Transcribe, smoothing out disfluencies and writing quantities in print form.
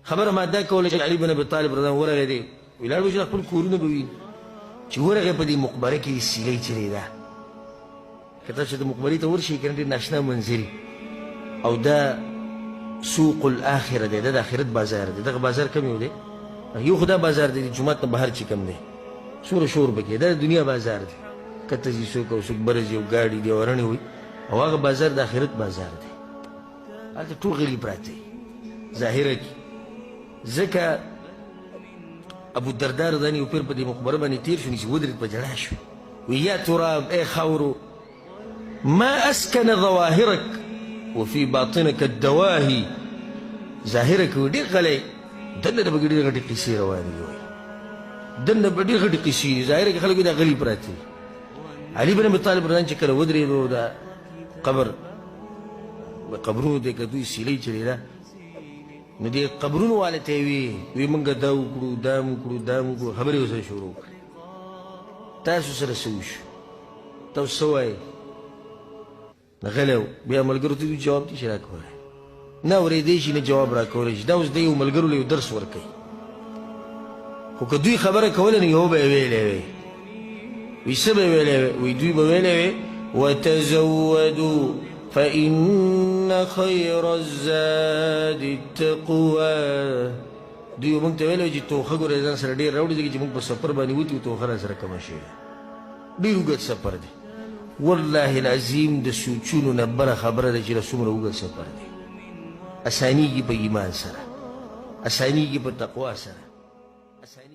خبره ما دا کوله چې علي بن ابي طالب رضی الله ورغی دی، ولاړ به چې خپل کورونه به وي، چې ورغی په دې مقبره کې سیلۍ چلېده. که تاسو د مقبرې ته ورشئ که نه، ډېر ناشنا منظر، او دا سوق الاخره دی، دا د آخرت بازار دی. دغه بازار کوم یو دی؟ یو خو دا بازار دی د جومات نه بهر چې کوم دی، څومره شور پکې، دا د دنیا بازار دی، کته ځي څوک او څوک بره ځي او ګاډي دي او رڼې وي. او هغه بازار د آخرت بازار دی، هلته ټول غلي پراته دي ظاهره کې. ځکه ابو الدرداء رضی الله عنه پیر په دې مقبره باندې تېر شو، چې ودرېد په ژړا شو، وی یا تراب، ای خاورو، ما اسکن ظواهرک وفي باطنک الدواهي. ظاهره کې ډېر غلی، دننه به ډېرې غټې قصې روانې دي، وایي دننه به ډېرې غټې قصې دي. ظاهره کې خلک دا غلي پراته دي. علي بن ابي طالب رضی الله چې کله ودرېدو دا قبر قبرونو ته کتو، سیلۍ چلېده، نو دې قبرونو والا ته یې وی، وی موږ دا وکړو، دا مو کړو، دا مو کړو، خبرې ورسره شروع کړې. تاسو سره څه وشو؟ تاسو څه وایئ؟ غلی و. بیا ملګرو ته جواب دي چې راکولی نه اورېدی شي، نه جواب راکولی شي. دا اوس دی یو ملګرو له یو درس ورکوي، خو که دوی خبره کوله نو یو به یې ویلی وی. وی څه به یې ویلی وی؟ وی دوی به ویلی وی وتزودوا فإن خير الزاد التقوى. دوی موږ ته ویلی چې توښه ګورئ ځان سره ډېر راوړي، ځکه چې موږ په سفر باندې وتي، توښه را سره کمه شوې ده، ډېر اوږد سفر دی. والله العظیم د سوچونو نه بره خبره ده چې دا څومره اوږد سفر دی. اسانیږي په ایمان سره، اسانیږي په تقوا سره، اسانیږي.